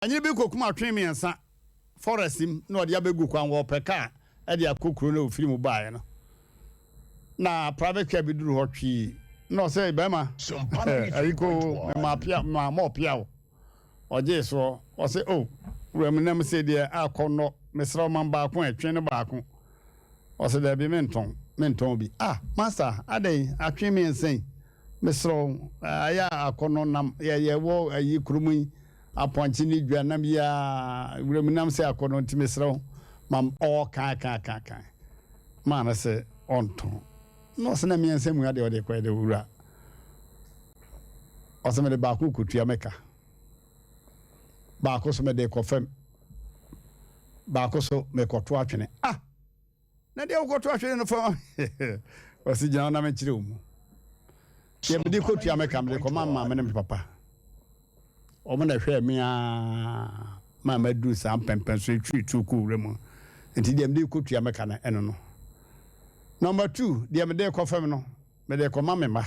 Anyini bi kɔkum atwe mmiɛnsa forest mu na ɔde abɛgu kwan wɔ ɔpɛ kaa de akɔ kuro no a ɔfiri mu baeɛ no. Na private car bi duru hɔ twee na ɔsɛ bɛrima ayi ko mema pia mema mɔ pia o. Ɔgyee soɔ ɔsɛ o wura mu nam sɛ deɛ akɔ nnɔ mesrɛ wo ma baako ɛtwe no baako. Ɔsɛ daabi mentɔn mentɔn bi. Ah master adɛn atwe mmiɛnsa yi Mesrɛ wo, ayɛ a akɔnnɔ nam, yɛ yɛwɔ ayi kurom yi, apɔnkye ne dwa nam yi ara, wuram nam sɛ akɔnnɔ nti mesrɛ wo, ma m ɔɔ kan kan kan kan. Maa no sɛ ɔntɔn. Na ɔsɛ na mmiɛnsa mua deɛ ɔde kɔɛ de owura. Ɔsɛ mede baako kɔtua me ka. Baako so mede kɔ fam. Baako so mekɔto atwene. Ah! Na deɛ wokɔto ahwene no fam ɔse gyina hɔ na menkyerɛ wo mu. Deɛ mede kɔtua me ka mede kɔma maame ne me papa. Wɔn na ɛhwɛɛ me ara ma maduru saa mpɛmpɛn so etwiri tuo kɔ wura mu. Nti deɛ mede kɔtua me ka no ɛno no. Number two, deɛ mede kɔ fam no mede kɔma me mma.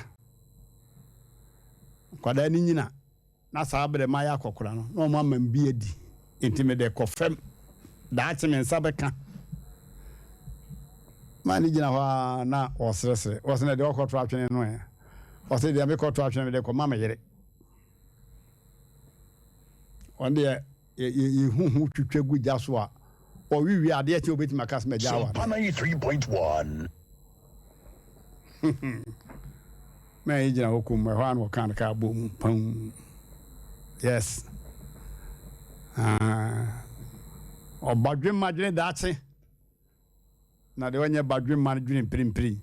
Nkwadaa no nyina Na saa berɛ mayɛ akɔkora no, na wɔn ama me bi adi, enti mede kɔ fam. Daakye me nsa bɛka. Maa ne gyina hɔ ara na ɔresresre. Ɔse na deɛ ɔkɔto atwene no ɛ? Ɔse deɛ mekɔto atwene mede kɔma me yere. Ɔno deɛ yɛhu ho twitwa gu gya so a, ɔwe wie adeɛ kye obɛtumi aka sɛ magya aware. Sompa 93.1. Na yɛ gyina hɔ komm, ɛhɔ ara na wɔkaa no kaa bɔɔ mu pam. Yes. Ah. Ɔbadwemma dwene daakye, na deɛ ɔnyɛ badwemma no dwene mprempren.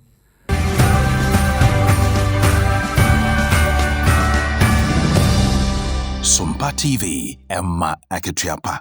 Sompa TV, ɛma akatua pa.